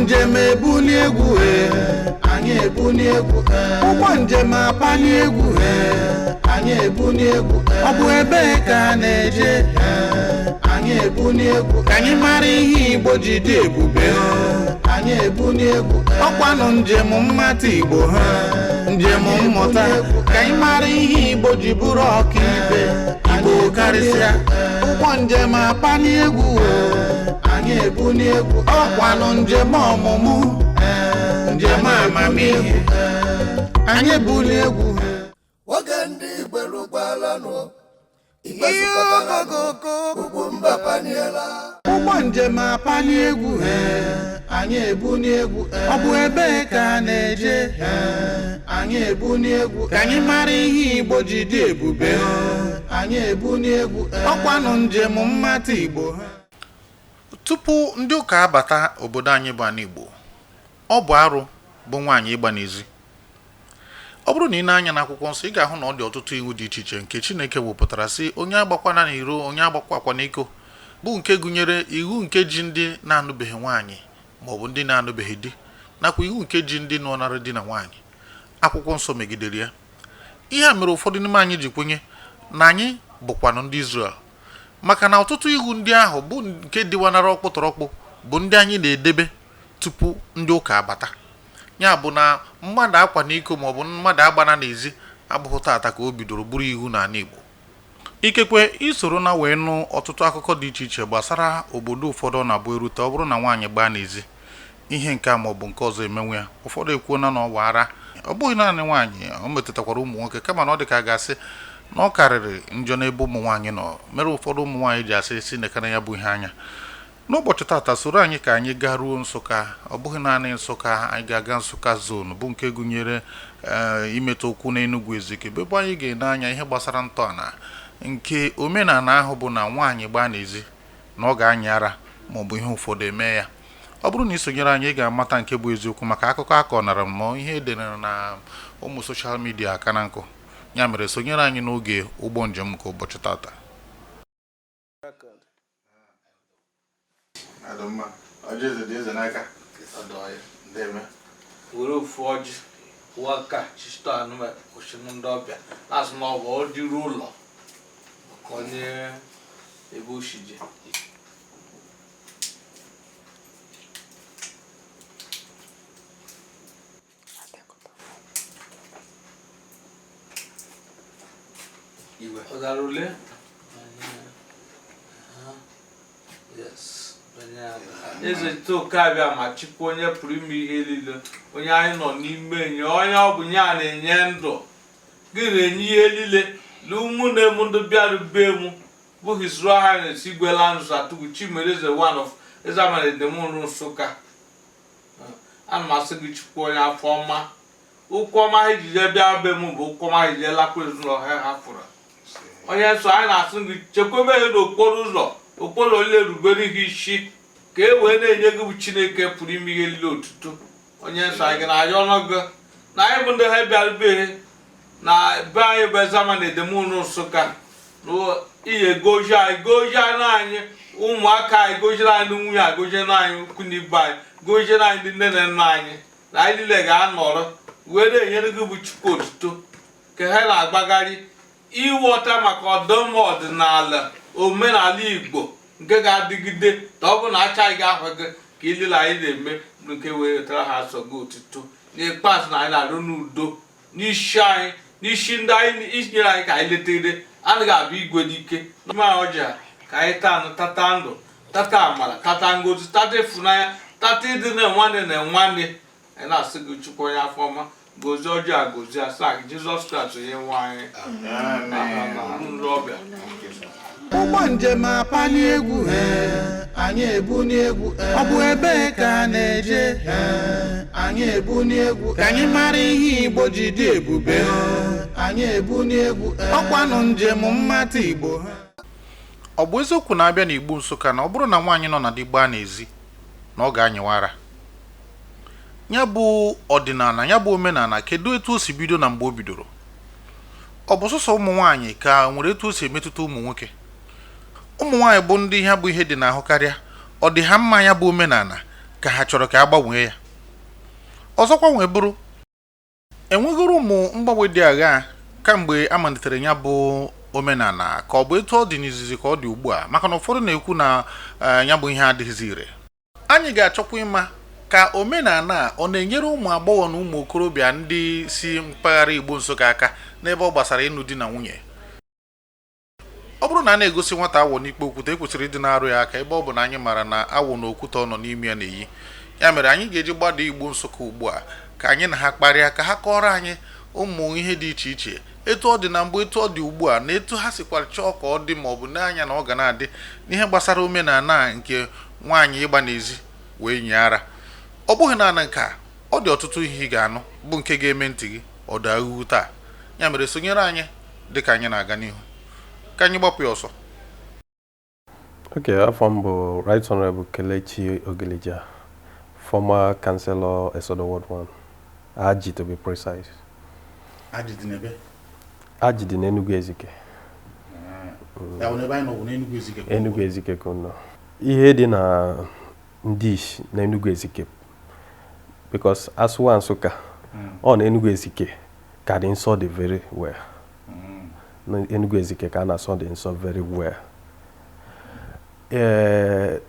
Njem ebuni egwu e, anyị ebuni egwu e. Ụgbọ njem apali egwu e, anyị ebuni egwu e. Ọ bụ ebee ka a na-eje e, anyị ebuni egwu. Ka anyị mara ihe Igbo ji dị ebube e, anyị ebuni egwu. Ọkwanụ njem mmata Igbo ha, njem mmụta. Ka anyị mara ihe Igbo ji bụrụ ọkaibe, Igbo karịsịa. Ụgbọ njem apali egwu e, anyị ebuni egwu. Ọkwanụ njem ọmụmụ, njem amamihe, anyị ebuli egwu. Oge ndị Igbo erukwalanụ, Igbe zukọtalanụ, ugwu mba paniela. Ụgbọ njem apali egwu e, anyị ebuni egwu. Ọ bụ ebee ka a na-eje e, anyị ebuni egwu. Ka anyị mara ihe Igbo ji dị ebube e, anyị ebuni egwu. Ọkwanụ njem mmata Igbo. Tupu ndị ụka abata obodo anyị bụ ana Igbo, ọ bụ arụ bụ nwaanyị ịgba n'ezi. Ọ bụrụ na ị na-anya n'akwụkwọ nsọ, ị ga-ahụ na ọ dị ọtụtụ iwu dị iche iche nke Chineke wepụtara sị onye agbakwana n'iro, onye agbakwa akwa n'iko, bụ nke gụnyere iwu nke ji ndị na-anụbeghị nwaanyị maọbụ ndị na-anụbeghị di, nakwa iwu nke ji ndị nụọnara di na nwaanyị. Akwụkwọ nsọ megidere ya. Ihe a mere ụfọdụ n'ime anyị ji kwenye na anyị bụkwanụ ndị Izrel, maka na ọtụtụ iwu ndị ahụ bụ nke dịwanara ọkpụtọrọkpụ bụ ndị anyị na-edebe tupu ndị ụka abata. Ya bụ na mmadụ akwa n'iko maọbụ mmadụ agbana n'ezi abụghị tata ka o bidoro bụrụ iwu n'ala Igbo. Ikekwe isoro na wee nụ ọtụtụ akụkọ dị iche iche gbasara obodo ụfọdụ ọ na-abụ erute, ọ bụrụ na nwaanyị gbaa n'ezi, ihe nke a maọbụ nke ọzọ emenwe ya. Ụfọdụ ekwuona na ọ bụ ara. Ọ bụghị naanị nwaanyị, o metụtakwara ụmụ nwoke, kama na ọ dị ka a ga-asị na ọ karịrị njọ n'ebe ụmụ nwaanyị nọ, mere ụfọdụ ụmụ nwaanyị ji asị si nekana ya bụ ihe anya. N'ụbọchị tata, soro anyị ka anyị gaa ruo Nsụka. Ọ bụghị naanị Nsụka, anyị ga-aga Nsụka zone, bụ nke gụnyere imetụ ụkwụ n'Enugwu Ezike, bụ ebe anyị ga-ene anya ihe gbasara ntọala nke omenala ahụ bụ na nwaanyị gbaa n'ezi na ọ ga-anyị ara maọbụ ihe ụfọdụ eme ya. Ọ bụrụ na ị sonyere anyị, ị ga-amata nke bụ eziokwu, maka akụkọ akọnara m ma ihe edere na ụmụ social media aka na nkụ. Ya mere, sonyere anyị n'oge ụgbọ njem nke ụbọchị tata. Were ofu ọjị waka chịta anụ kwụsịrị ndị ọbịa na-asị na ọ bụ ọ dịrị ụlọ ka onye ebe o si je. Ọ dara ule? Yes. Eze Toke ma Chukwu onye pụrụ ime ihe niile, onye anyị nọ n'ime nye, onye ọ bụ ya na-enye ndụ, gị na-enye ihe niile na ụmụnne m ndị bịara be m bụ His Royal Highness Igwe Lanzus Atugu Chimereze one of Ezamana Nsụka. Ana m asị gị Chukwu onye afọ ọma, ụkwụ ọma ha ejije bịa be m bụ ụkwụ ọma ha ejije lakwa ezinụlọ ha hafụrụ. Onye nsọ, anyị na-asị gị chekwebe ha n'okporo ụzọ, okporo niile rubere gị isi, ka e wee na-enye gị bụ Chineke pụrụ ime ihe niile otuto. Onye nsọ, anyị na-arịọ ọnụ gị na anyị bụ ndị ha bịara be na be anyị bụ Ezamana Edemunu Nsụka, na ihe gozie anyị, gozie anyị ụmụaka anyị, goziere anyị nwunye anyị, goziere anyị ikwu na ibe anyị, goziere anyị ndị nne na nna anyị, na anyị niile ga-anọrọ wee na-enyere gị bụ Chukwu otuto, ka ha na-agbagharị ịghọta maka ọdịmma ọdịnala omenala Igbo nke ga-adịgide, ka ọ bụ na achaghị gị ahụ gị ka ilile anyị na-eme nke wee wetara ha asọ gị otuto. N'ikpeazụ, na anyị na-arụ n'udo n'isi anyị, n'isi ndị anyị inyere anyị ka anyị letere anaghị abụ igwe n'ike n'ime ọjị a, ka anyị taa anụ, tata ndụ, tata amara, tata ngozi, tata ịfụnanya, tata ịdị na nwanne na nwanne. Anyị na-asị gị Chukwu onye afọ ọma, gozie ọjị a, gozie asị gị Jizọs Kraịst onye nwe anyị. Ndị ọbịa. Ụgbọ njem apali egwu e, anyị ebuni egwu. Ọ bụ ebee ka a na-eje e, anyị ebuni egwu. Ka anyị mara ihe Igbo ji dị ebube e, anyị ebuni egwu. Ọkwanụ njem mmata Igbo. Ọ bụ eziokwu na abịa n'Igbo Nsụka, na ọ bụrụ na nwaanyị nọ na di gbaa n'ezi na ọ ga-anyịwa ara? Ya bụ ọdịnala, ya bụ omenala, kedu etu o si bido na mgbe o bidoro? Ọ bụ sọsọ ụmụ nwaanyị ka nwere etu o si emetụta ụmụ nwoke? Ụmụ nwaanyị bụ ndị ya bụ ihe dị n'ahụ karịa, ọ dị ha mma ya bụ omenala? Ka ha chọrọ ka a gbanwee ya. Ọzọkwa wee bụrụ, enwegoro ụmụ mgbanwe dị agha kamgbe a malitere ya bụ omenala, ka ọ bụ etu ọ dị n'izizi ka ọ dị ugbu a? Maka na ụfọdụ na-ekwu na ya bụ ihe adịghịzi ire. Anyị ga-achọkwa ịma ka omenala a ọ na-enyere ụmụ agbọghọ na ụmụ okorobịa ndị si mpaghara Igbo Nsụka aka n'ebe ọ gbasara ịnụ di na nwunye. Ọ bụrụ na a na-egosi nwata awọ n'ikpe okwute, ekwesịrị ịdị na-arụ ya aka, ebe ọ bụ na anyị maara na awọ na okwute ọ nọ n'ime ya na-eyi ya. Mere anyị ga-eji gbado Igbo Nsụka ugbu a ka anyị na ha kparịa, ka ha kọọrọ anyị ụmụ ihe dị iche iche, etu ọ dị na mbụ, etu ọ dị ugbu a, na etu ha sikwara chọọ ka ọ dị, ma ọ bụ n'anya na ọ ga na-adị n'ihe gbasara omenala a nke nwaanyị ịgba n'ezi wee nye ara. Ọ bụghị naanị nke a, ọ dị ọtụtụ ihe ị ga-anụ bụ nke ga-eme ntị gị ọ daa ugwu taa. Ya mere, sonyere anyị dịka anyị na-aga n'ihu, ka anyị gbapụ ya ọsọ. Okay, afa m bụ Right Honorable Kelechi Ogilija, former councillor, Esodo Ward 1, Aji to be precise. Aji dị n'ebe? Aji dị n'Enugu Ezike. Ya bụ n'ebe anyị nọ bụ n'Enugu Ezike? Enugu Ezike ka nọ. Ihe dị na ndị Ishi na Enugu Ezike, because asụwa Nsụka, ọ na Enugu Ezike ka dị nsọ dị very well. Na Enugu Ezike ka a na-asọ dị nsọ very well. Ee,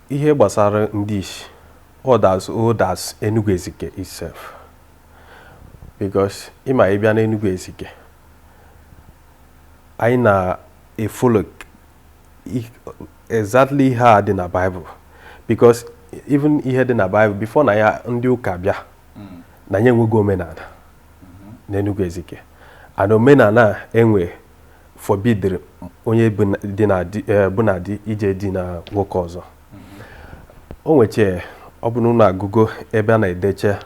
ihe gbasara ndị Ishi, ọ as old as Enugu Ezike itself, because ịma ịbịa n'Enugu Ezike, anyị na-efollow exactly ihe a dị na Bible, because even ihe dị na Bible before na ya ndị ụka bịa na ya enwego omenala n'Enugu Ezike, and omenala a enwe forbidere onye bụ dị na di, bụ na di ije di na nwoke ọzọ. O nweche, ọ bụ na unu agụgo ebe a na-edeche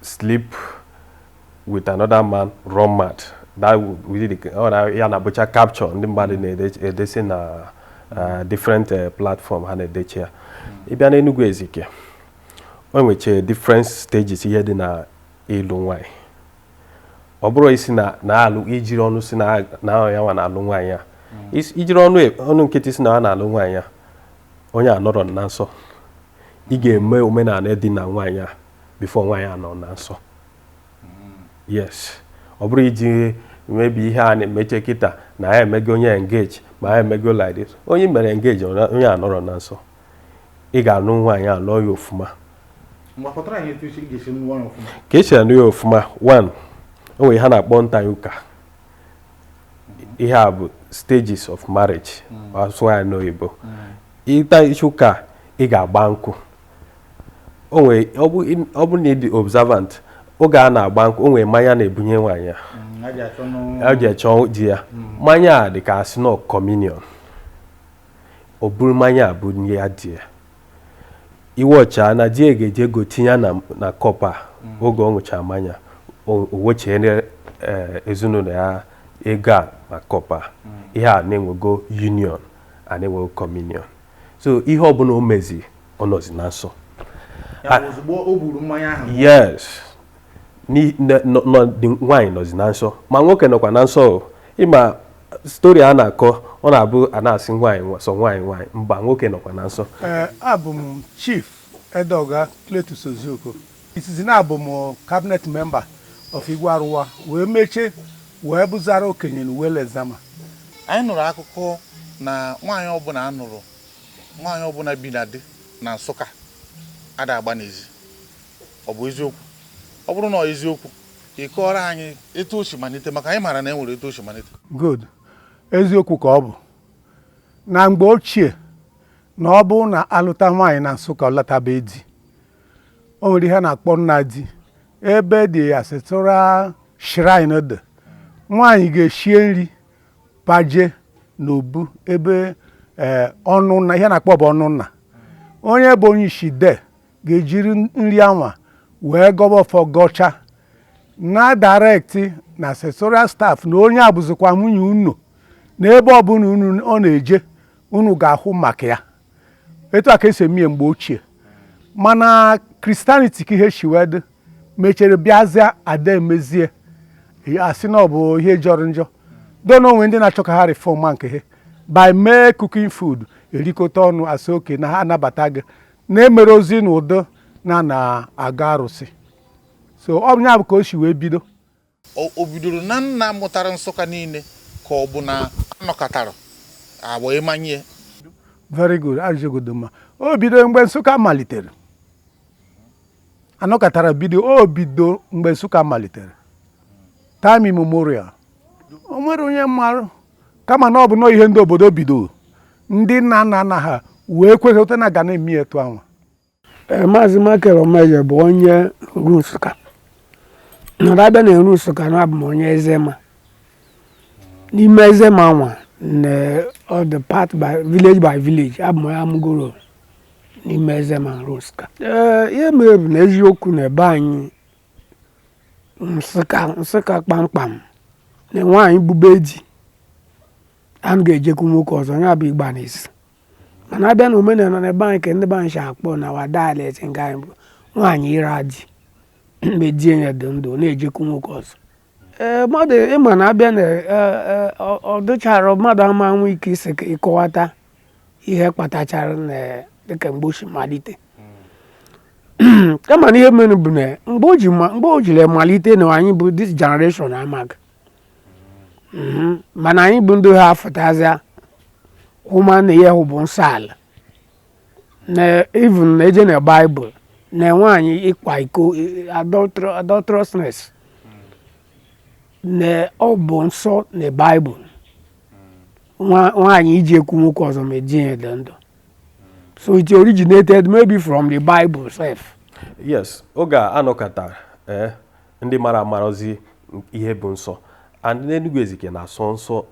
"sleep with another man, run mad". That will be the, ọ na ya na-abụcha caption ndị mmadụ na-edesi na different platform ha na-edeche ya. Ịbịa n'Enugu Ezike, o nweche different stages ihe dị na ịlụ nwanyị. Ọ bụrụ isi na na-alụ, ijiri ọnụ si na na ya nwa na-alụ nwaanyị a, ijiri ọnụ nkịtị si na ya na-alụ nwaanyị a, onye a nọrọ na nsọ. Ị ga-eme omenala dị na nwaanyị a before nwaanyị a nọ na nsọ. Yes, ọ bụrụ iji mebi ihe a na-emeche kịta na ya emego onye engage, ma ya emego like this, onye mere engage, onye a nọrọ na nsọ. Ị ga-anụ nwaanyị a, lụọ ya ofuma. Mgbe pụtara anyị etu ị ga-esi nụọ ya ọfụma? Ka esi anụ ya ofuma, one, o nwere ihe a na-akpọ ntanye ụka. Ihe a bụ stages of marriage, asụ ya n'oyibo. Ịta isi ụka, ị ga-agba nkwụ. O nwere, ọ bụ na ị dị observant oge a na-agba nkwụ, o nwere mmanya na-ebunye nwaanyị a. A ji achọ nụ. A ji achọ di ya. Mmanya a dị ka asị nọ communion. O buru mmanya a bunye ya di ya, iwe ọcha na di ya ga-eji ego tinye na cup a. Oge ọ ṅụchara mmanya, o wechiere ezinụlọ ya ego a na cup a. Ihe a na-enwego union, a na-enwego communion, so ihe ọbụla o mezi, ọ nọzi na nsọ. Ya bụ ozugbo o gburu mmanya ahụ? Yes. Nwaanyị nọzi na nsọ, ma nwoke nọkwa na nsọ o. Ịma story a na-akọ, ọ na-abụ a na-asị nwaanyị sọ nwaanyị nwaanyị, mba, nwoke nọkwa na nsọ. Ee, abụ m Chief Edoga Cletus Ozuoko. Izizi na abụ m cabinet member of Igwe Arụwa, wee mechie wee bụzara okenye na uwe lezama. Anyị nụrụ akụkọ na nwaanyị ọbụla a nụrụ, nwaanyị ọbụla bi na di na Nsụka ada agba n'ezi. Ọ bụ eziokwu? Ọ bụrụ na ọ eziokwu, ị kọọrọ anyị etu o si malite, maka anyị maara na e nwere etu o si malite. Good, eziokwu ka ọ bụ na mgbe ochie na ọ bụ na alụta nwaanyị na Nsụka, ọ latabe di, o nwere ihe a na-akpọ nna di, ebe dị ancestral shrine dị. Nwaanyị ga-eshie nri paje n'obu ebe ee ọnụ nna, ihe a na-akpọ bụ ọnụ nna. Onye bụ onye isi de ga-ejiri nri anwa wee gọba ọfọ, gọcha na direct na ancestral staff na onye a bụzikwa nwunye unu, na ebe ọbụla unu ọ na-eje, unu ga-ahụ maka ya. Etu a ka esi eme ya mgbe ochie, mana Christianity ka ihe si wee dị mechere bịazịa ada emezie, asị na ọ bụ ihe jọrọ njọ do na onwe ndị na-achọ ka ha reform nke ha by mee cooking food. Erikọta ọnụ, asị oke na ha anabata gị na-emere ozi n'udo na na-aga arụsị. So ọ bụ ya bụ ka o si wee bido. O bidoro na nna mụtara Nsụka niile, ka ọ bụ na anọkọtara a wee manye? Very good, ajụgodo mma. O bido mgbe Nsụka malitere, anọkọtara bido. O bido mgbe Nsụka malitere, time immemorial. O nwere onye mmarụ, kama na ọ bụ nọọ ihe ndị obodo bido, ndị nna nna nna ha wee kwekọta na ga na-eme etu anwa. Ee, Maazị Michael Omeje bụ onye Nru Nsụka. Nọrọ abịa na Nru Nsụka na abụ m onye Ezema. N'ime Ezema nwa na all the part by village by village, abụ m onye Amugoro n'ime Ezema Nru Nsụka. Ee, ihe mere bụ na eziokwu na ebe anyị Nsụka, Nsụka kpamkpam, na nwaanyị bube di a ga-ejekwu nwoke ọzọ, ya bụ ịgba n'ezi. Mana abịa na omenala na ebe anyị, ka ndị be anyị si akpọ na wa dialect nke anyị, bụ nwaanyị ịra di mgbe di ya dị ndụ na-ejekwu nwoke ọzọ. Ee, mmadụ ịma na abịa na ọ dịchara mmadụ ama nwe ike isi ka ịkọwata ihe kpatachara na dịka mgbe o si malite, kama na ihe mere bụ na mgbe o jiri malite na anyị bụ this generation amaghị. Mana anyị bụ ndị ha afụtazịa hụma na ihe hụ bụ nsọ ala, na even na eje na Baịbụl na nwaanyị ịkwa iko, adulterousness, na ọ bụ nsọ na Baịbụl, nwaanyị iji ekwu nwoke ọzọ ma di ya dị ndụ. So it originated maybe from the Bible sef. Yes, oge a anọkọtara, ee, ndị mara amarozi ihe bụ nsọ, and n'Enugu Ezike na-asọ nsọ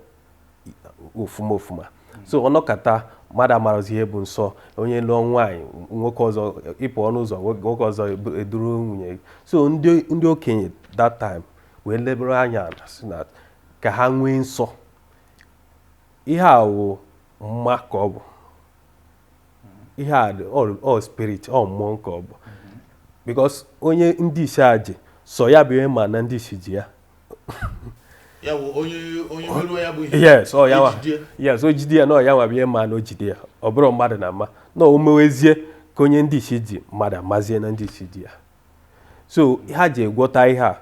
ofuma ofuma. So ọnọkata mmadụ amarozi ihe bụ nsọ, onye lụọ nwaanyị nwoke ọzọ, ịpụ ọnụ ụzọ, nwoke ọzọ eduru nwunye. So ndị okenye that time wee lebara anya sị na ka ha nwee nsọ. Ihe a wụ mma ka ọ bụ ihe a dị ọ spirit, ọ mmụọ ka ọ bụ, because onye ndị isi a ji sọ ya bụ ihe, ma na ndị isi ji ya. Ya bụ onye merụọ ya bụ ihe. Yes, ọ ya nwa. Ejide. Yes, o jide ya na ọ ya nwa bụ ihe, ma na o jide ya, ọ bụrụ mmadụ na ama na o mewezie ka onye ndị isi ji, mmadụ amazie na ndị isi ji ya. So ha ji egwọta ihe a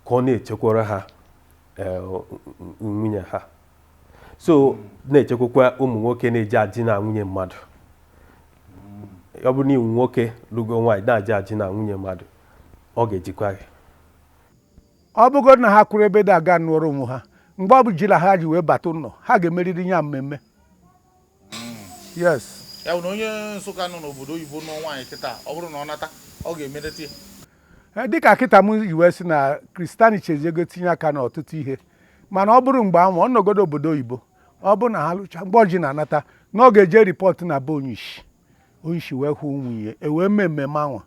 ka ọ na-echekwara ha nwunye ha, so na-echekwakwa ụmụ nwoke na-eji adị na nwunye mmadụ. Ọ bụrụ na iwu nwoke lụgo nwaanyị na-aji adị na nwunye mmadụ, ọ ga-ejikwa gị. Ọ bụgo na ha kwuru ebe dị aga nụọrọ onwe ha, mgbe ọ bụ jila ha ji wee bata ụlọ, ha ga-emeriri ya mmemme, yes. Ya bụ na onye Nsụka nọ n'obodo oyibo nụọ nwaanyị kịta, ọ bụrụ na ọ nata, ọ ga-emeleta ya? Dịka kịta m ji wee sị na Christianity ejego tinye aka n'ọtụtụ ihe, mana ọ bụrụ mgbe ahụ ọ nọgodo obodo oyibo, ọ bụrụ na ha lụcha, mgbe ọjị na-anata na ọ ga-eje report na be onyeisi, onyeisi wee hụ nwunye, e wee mee mmemme anwa.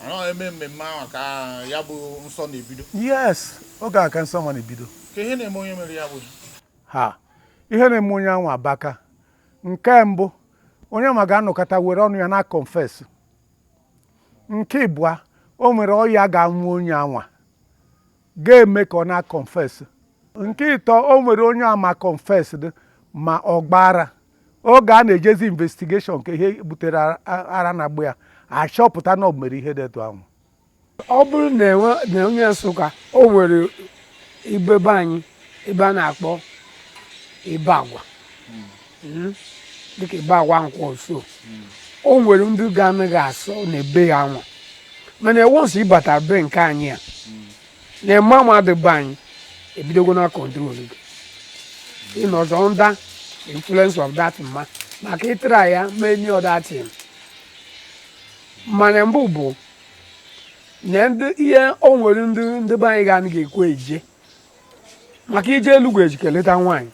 Mana ọ eme mmemme ahụ ka ya bụ nsọ na-ebido? Yes, oge a ka nsọ nwa na-ebido. Ka ihe na-eme onye mere ya bụ ihe? Ha ihe na-eme onye anwa abaka. Nke mbụ, onye ma ga-anọkọta were ọnụ ya na confess. Nke ịbụa, o nwere ọya ga-anwụ onye anwa ga-eme ka ọ na-confess. Nke ịtọ, o nwere onye ama confess dị ma ọ gbara oge a na-ejezi investigation ka ihe butere ara na-agba ya, achọpụta na ọ mere ihe dị etu ahụ. Ọ bụrụ na na onye Nsụka, o nwere ibe be anyị ebe a na-akpọ ibe agwa. Dịka ibe agwa nkwọ, so o nwere ndị ga-anaghị asọ na ebe ya nwa, mana once ịbata be nke anyị a na mmadụ be anyị ebidogo na control gị, ịnọzọ under influence of that mma, maka ịtara ya many other thing. Mana mbụ bụ na ndị ihe o nwere ndị be anyị ga-anaghị ekwe eje maka ije Enugwu Ezike leta nwaanyị,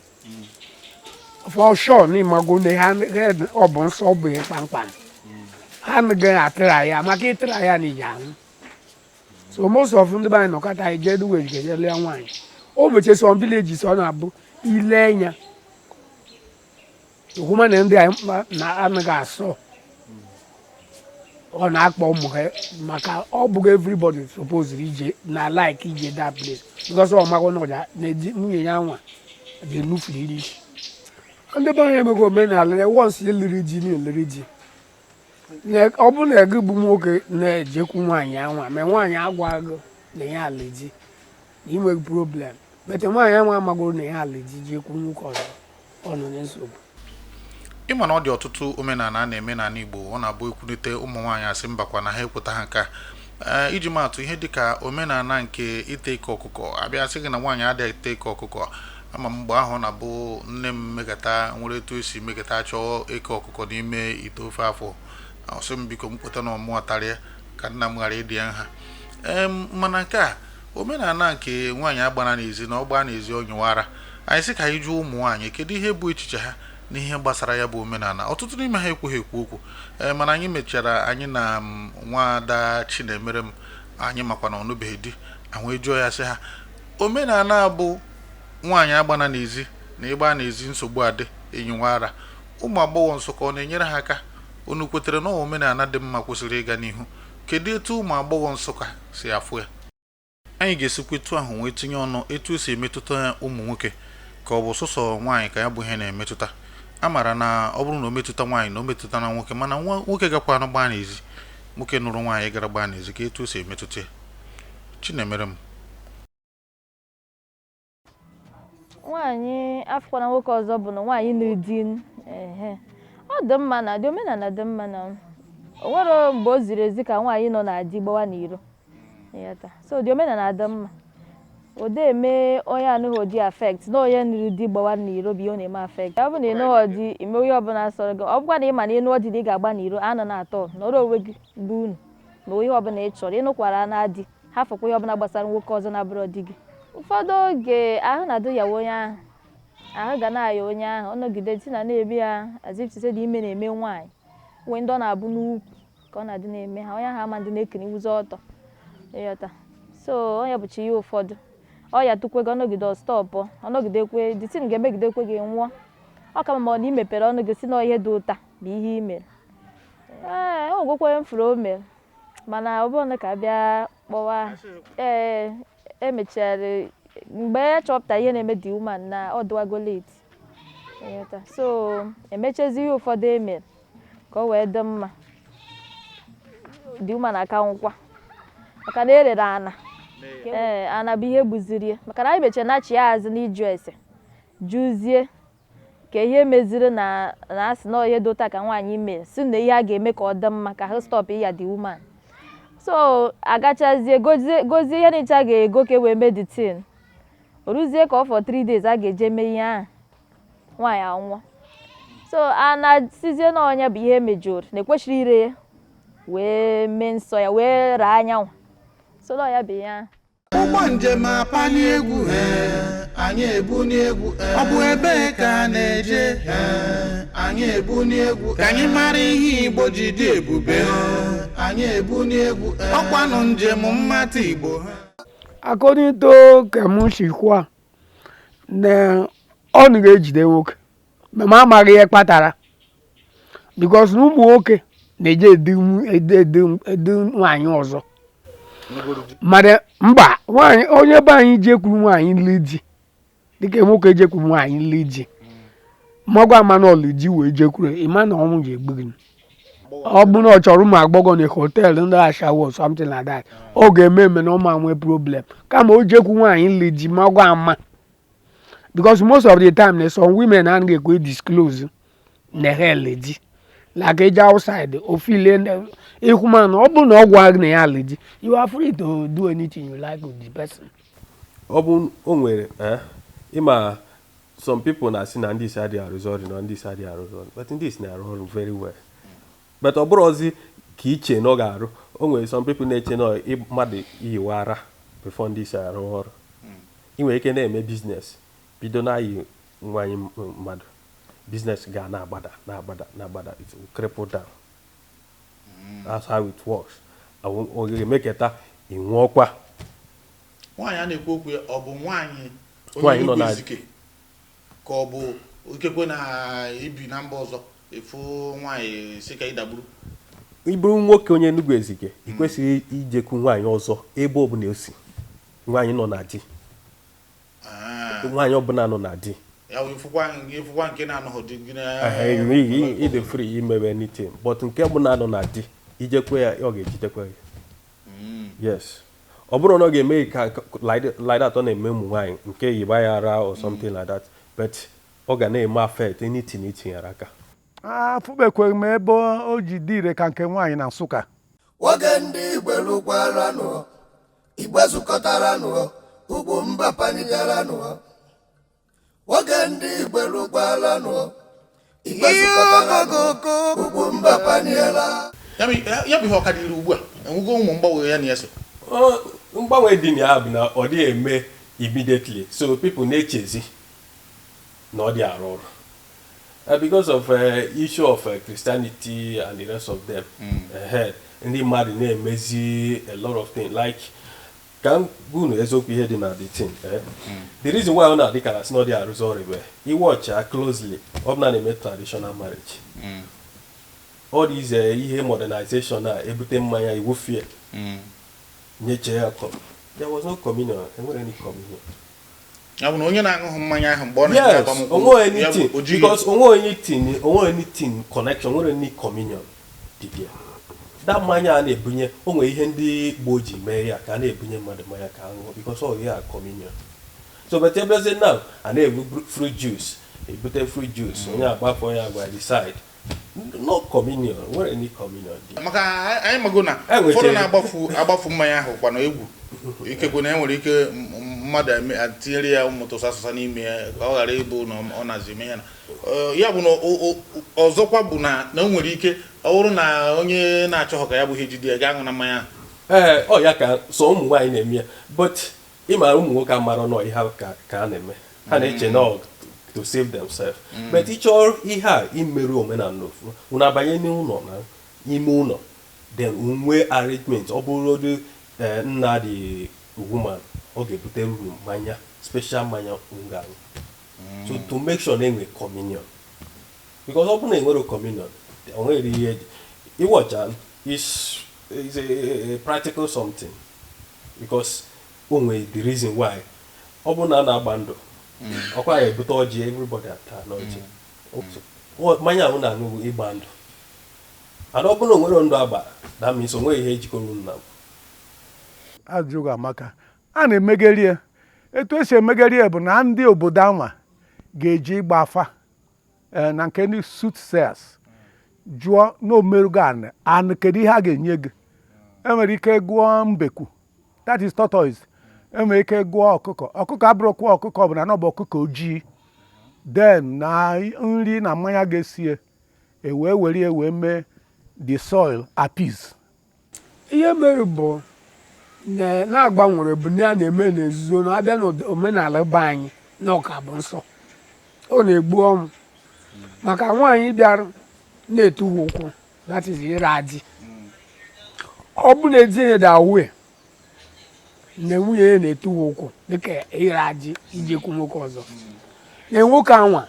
for sure na ịmago na ha ọ bụ nsọ, ọ bụ ihe kpamkpam, ha anaghị atịra ya maka ịtịra ya na ije ahụ. So most of ndị be anyị nọkọta eje Enugwu Ezike je lee nwaanyị, o meche some villages ọ na-abụ ile anya hụma na ndị anyị na-anaghị asọ, ọ na-akpọ ụmụ ha, maka ọ bụghị everybody suppose ije na like ije that place, because ọ mago na ọja na di nwunye ya nwa ga-enufuriri isi. Ndị be anyị emeghị omenala na once eliri ji na eliri ji. Ọ bụrụ na gị bụ nwoke na-ejekwu nwaanyị anwa, ma nwaanyị agwa gị na ya alị di, na ị nweghị problem. But nwaanyị anwa amagoro na ya alị di, jekwu nwoke ọzọ, ọ nọ na nsogbu. Ịma na ọ dị ọtụtụ omenala a na-eme n'ala Igbo, ọ na-abụ ekwunite, ụmụ nwaanyị asị mbakwa na ha ekweta ha nke a. Ee, iji maatụ, ihe dịka omenala nke ite ike ọkụkọ, abịa sị gị na nwaanyị adịghị ete ike ọkụkọ. Ama m mgbe ahụ ọ na-abụ nne m mekata nwere etu esi mekata chọọ eke ọkụkọ n'ime ite ofe afọ, ọ sị m biko m kweta na ọmụọ tarịa ka nna m ghara ịdị ya nha. Ee, mana nke a omenala nke nwaanyị agbara n'ezi na ọ gbaa n'ezi ọ nyụwara anyị, sị ka anyị jụọ ụmụ nwaanyị kedu ihe bụ echiche ha n'ihe gbasara ya bụ omenala. Ọtụtụ n'ime ha ekweghị ekwu okwu. Ee, mana anyị mechara, anyị na nwaada Chinemere m, anyị makwa na ọnụbeghị di, ahụ jụọ ya sị ha omenala bụ nwaanyị agbana n'ezi na ịgba n'ezi nsogbu adị enyinwa ara, ụmụ agbọghọ Nsụka ọ na-enyere ha aka? Unu kwetere na omenala dị mma kwesịrị ịga n'ihu? Kedu etu ụmụ agbọghọ Nsụka si afụ ya? Anyị ga-esikwa etu ahụ wee tinye ọnụ etu esi emetụta ụmụ nwoke, ka ọ bụ sọsọ nwaanyị ka ya bụ ihe na-emetụta. A maara na ọ bụrụ na o metụta nwaanyị na o metụta na nwoke, mana nwa nwoke gakwa anụ gbaa n'ezi, nwoke nụrụ nwaanyị gara gbaa n'ezi, ka etu o si emetụta ya. Chinemere m. Nwaanyị afụkwana nwoke ọzọ bụ na nwaanyị nụrụ di. Ehe, ọ dị mma na dị omenala dị mma na o nwere mgbe o ziri ezi ka nwaanyị nọ na di gbawa n'iro. Ịghọta? So dị omenala dị mma, o de eme onye anụghị odi affect na onye nụrụ di gbawa n'iro bụ ihe ọ na-eme affect. Ọ bụ na ịnụghị di, ime ihe ọbụla sọrọ gị. Ọ bụkwa na ị ma na ịnụọ di na ị ga-agba n'iro, anọ na-atọ nọrọ onwe gị bụ unu ma ihe ọbụla ị chọrọ. Ịnụkwara na di, hafụkwa ihe ọbụla gbasara nwoke ọzọ na-abụrọ di gị. Ụfọdụ oge ahụ na-adụ yawa onye ahụ, ahụ ga na-aya onye ahụ, ọ nọgide si na na-eme ya as if to say na ime na-eme nwaanyị nwee ndị ọ na-abụ n'ukwu ka ọ na-adị na-eme ha, onye ahụ ama ndị na-ekeniwuzi ọtọ. Ịghọta? So onye bụcha ihe ụfọdụ ọ ya tukwe gị, ọnọgide ọ stop, ọnọgidekwe the thing ga-emegidekwe gị nwụọ. Ọ ka mma na ị mepere ọnụ gị si na ihe dị ụta bụ ihe i mere. Ee, o nwegokwa onye m fụrụ o mere, mana ọ bụrụ na ka bịa kpọwa. Ee, emechara mgbe e chọpụtara ihe na-eme the woman na ọ dịwago late. Ịghọta? So emechezi ihe ụfọdụ emere ka o wee dị mma, the woman aka nwụkwa maka na erere ana. Ee, ana bụ ihe gbuziri ya, maka na anyị mechara nachi ya azụ n'ịjụ ese, jụzie ka ihe meziri na asị na ihe dị ụta ka nwaanyị mere, si na ihe a ga-eme ka ọ dị mma ka ha stop ya the woman. So agachazie gozie gozie ihe nicha ga-ego ka e wee mee the thing, o ruzie ka ọ for 3 days a ga-eje mee ihe ahụ, nwaanyị anwụọ. So a na-sizie na onye bụ ihe mejọrọ na ekwesịrị ire ya wee mee nsọ ya wee raa anyanwụ. So na ya bụ ihe ahụ. Ụgbọ njem apali egwu, ee, anyị ebuni egwu. Ọ bụ ebee ka a na-eje? Ee, anyị ebuni egwu. Ka anyị mara ihe Igbo ji dị ebube. Ee, anyị ebuni egwu. Ọkwanụ njem mmata Igbo. According to ka m si kwuo na ọ na ga-ejide nwoke, ma m amaghị ihe kpatara, because na ụmụ nwoke na-eje edu edu edu edu nwaanyị ọzọ. Mana mba, nwaanyị onye be anyị jekwuru nwaanyị nli di, dịka nwoke jekwuru nwaanyị nli di, mọgwa ama na ọlụ di wee jekwuru, ịma na ọnwụ ji egbu gị. Ọ bụ na ọ chọrọ ụmụ agbọghọ na hotel ndị ashawo, something like that, ọ ga-eme eme na ọma nwee problem kama o jekwu nwaanyị nli di magwa ama, because most of the time na some women anaghị ekwe disclose na ha ele di, like eje outside ofile ịhụ, ma na ọ bụrụ na ọ gwa gị na ya alụ di, you are free to do anything you like with the person. Ọ bụ o nwere ịma some people na-asị na ndị isi adịghị arụzi ọrụ, na ndị isi adịghị arụzi ọrụ, but ndị isi na-arụ ọrụ very well. But ọ bụrụzi ka iche na ọ ga-arụ. O nwere some people na-eche na mmadụ iyiwe ara before ndị isi arụ ọrụ. Ị nwere ike na-eme business, bido na-ayị nwaanyị mmadụ, business ga na-agbada, na-agbada, na-agbada. It will cripple down. That's how it works. Ọ ga-emeketa ị nwụọkwa. Nwaanyị a na-ekwu okwu ya, ọ bụ nwaanyị onye Nwaanyị nọ Enugu na- Ezike, ka ọ bụ ikekwe na ibi na mba ọzọ efu nwaanyị si ka ịdagburu? Ị bụrụ nwoke onye Enugu Ezike, ị kwesịghị ijekwu nwaanyị ọzọ ebe ọbụla o si, nwaanyị nọ na di. Ah, Nwaanyị ọbụla nọ na di. Ya bụ ịfụkwa nke na-anọghị di gị na Ịdị free imebe anything, but nke bụ na-anọ na di, ijekwe ya, ọ ga-ejidekwe gị. Yes, ọ bụrụ na ọ ga-eme ka like that ọ na-eme ụmụ nwaanyị nke yiba ya ara or something like that, but ọ ga na-eme affect anything itinyere aka. Afụbekweghị m ebe o ji dị ire ka nke nwaanyị na Nsụka. Oge ndị Igbo lụkwaranụ, Igbo zukọtaranụ, ugwu mba panigaranụ. Oge ndị Igbo lụkwaranụ, Igbo zukọtaranụ, ugwu mba paniela. Ya bụ ihe ọka dịrị ugbu a, enwego ụmụ mgbanwe ya na ya so? Mgbanwe dị na ya bụ na ọ dịghị eme immediately, so people na-echezi na ọ dị arụ ọrụ because of issue of Christianity and the rest of them. Ndị mmadụ na-emezi a lot of things, like ka m gwa unu eziokwu, ihe dị na the thing, eh? The reason why ọ na-adị ka na sị na ọ dị arụzi ọrụ bụ iwatch ya closely, ọ bụ na na-eme traditional marriage, all these ihe modernization a ebute mmanya iwufie nyeche ya cup, there was no communion, enwere any communion. Ya bụ na onye na-aṅụghị mmanya ahụ mgbe ọ na-eje Yes. agbamnkwụ, Onwe ya bụ anything o jighị- because onwe anything connection, nwere any communion dị there. That mmanya a na-ebunye, o nwere ihe ndị gboo ji mee ya ka a na-ebunye mmadụ mmanya ka a ṅụọ, because ọ ya communion. So but ebezi now, a na-ebu fruit juice, ebute fruit juice, onye agbafọ ya agwa decide, no communion, nwere any communion dị. Maka anyị mago na E nwechara- ụfọdụ na-agbafu agbafu mmanya ahụ kwa na egwu, ikekwe na enwere ike mmadụ atinyere ya ụmụ tụsa asụsa n'ime ya ka ọ ghara ịbụ na ọ nazi eme ya na ya bụ na ọzọkwa bụ na o nwere ike ọ bụrụ na onye na-achọghọ ka ya bụ ihe jide ya ga-aṅụ na mmanya ahụ. Ee, ọ ya ka so ụmụ nwaanyị na-eme ya, but ịmara ụmụ nwoke amara nọ ihe ahụ ka a na-eme, ha na-eche na ọ to save themselves. But ịchọọ ihe a imerụ omenala ofu, unu abanye n'ụlọ na ime ụlọ, then nwee arrangement. Ọ bụrụ nna the woman, ọ ga-ebute uru mmanya, special mmanya unu ga-aṅụ, so to make sure na enwe communion, because ọ bụrụ na enwere communion, o nwere ihe eji iwọcha is a practical something, because o nwere the reason why ọ bụrụ na a na-agba ndụ ọkwa ya ebute ọjị, everybody ata n'ọjị. Mmanya ahụ na-aṅụ bụ ịgba ndụ, and ọ bụrụ na o nwere ndụ agba, that means o nweghị ihe ejikọrọ unu na Ajụghị amaka a na-emegeri ya. Etu esi emegeri ya bụ na ndị obodo anwa ga-eji ịgba afa na nke ndị soothsayers jụọ na omerugo anị anị, kedu ihe a ga-enye gị. Enwere ike gụọ mbekwu, that is tortoise. Enwere ike gụọ ọkụkọ. Ọkụkọ abụrụkwa ọkụkọ ọbụla, na ọ bụ ọkụkọ ojii, then na nri na mmanya ga-esie e wee were ya wee mee the soil appease. Ihe mere bụ na na-agbanwere bụ na a na-eme n'ezuzo, na abịa n'omenala be anyị na ọka bụ nsọ, ọ na-egbu ọnwụ maka nwaanyị bịara na-etuwu ụkwụ, that is ịra adị. Ọ bụ na etinye da awe na nwunye ya na-etuwu ụkwụ dịka ịra adị ijekwu nwoke ọzọ, na nwoke anwa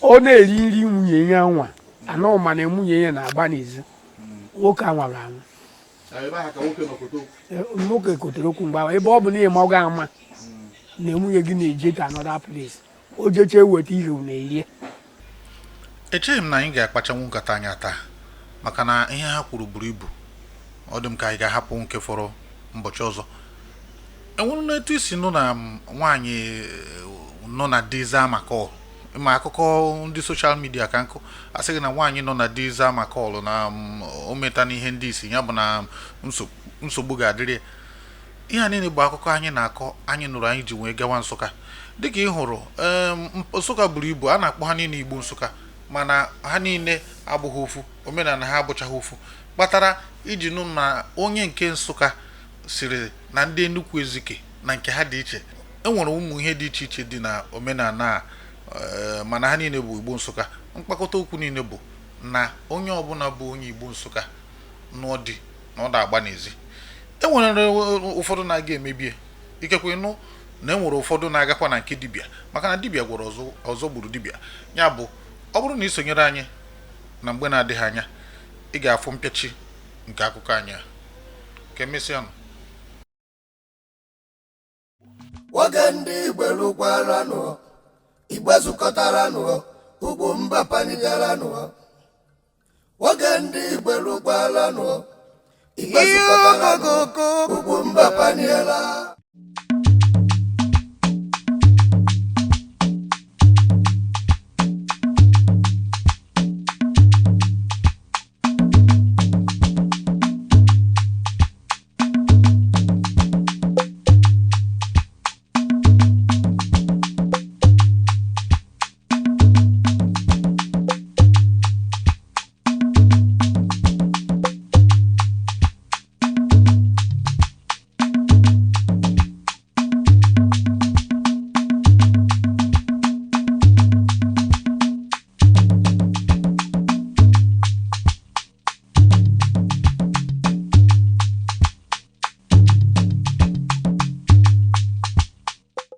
ọ na-eri nri nwunye ya nwa anọ, ma na nwunye ya na-agba n'ezi, nwoke anwa anwụ. Ebe ahụ ka nwoke nọkote okwu. Nwoke kotere okwu mgbe ahụ, ebe ọ bụ na ịma ọ ga-ama na nwunye gị na-eje to another place, o jeche weta ihe unu erie. Echeghị m na anyị ga-akpachanwu nkata anya taa, maka na ihe ha kwuru buru ibu. Ọ dị m ka anyị ga-ahapụ nke fọrọ mbọchị ọzọ. Enwere n'etu isi nụ na nwaanyị nọ na di zaa maka ọ ma akụkọ ndị social media ka nkụ asị gị na nwaanyị nọ na di zaa maka ọlụ na o meta n'ihe ndị isi ya bụ na nsogbu ga-adịrị ya. Ihe a niile bụ akụkọ anyị na-akọ, anyị nụrụ, anyị ji wee gawa Nsụka. Dịka ị hụrụ, Nsụka buru ibu, a na-akpọ ha niile Igbo Nsụka, mana ha niile abụghị ofu, omenala ha abụchaghị ofu, kpatara iji nụ na onye nke Nsụka siri na ndị Enugu Ezike na nke ha dị iche. E nwere ụmụ ihe dị iche iche dị na omenala a, mana ha niile bụ Igbo Nsụka. Mkpakọta okwu niile bụ na onye ọbụla bụ onye Igbo Nsụka nụọ di na ọ na-agba n'ezi. E nwere ụfọdụ na-aga emebie, ikekwe nụ na e nwere ụfọdụ na-agakwa na nke dibịa, maka na dibịa gwọrọ ọzọ, ọzọ gburu dibịa. Ya bụ, ọ bụrụ na ị sonyere anyị na mgbe na-adịghị anya, ị ga-afụ mpịachi nke akụkọ anyị a. Ka emesịa nụ. Nwoke ndị Igbo lụkwaranụ. Igbe zukọtaranụ, ugwu mba panigaranụ. Oge ndị Igbo rukwaranụ, Igbe zukọtaranụ, ugwu mba paniela.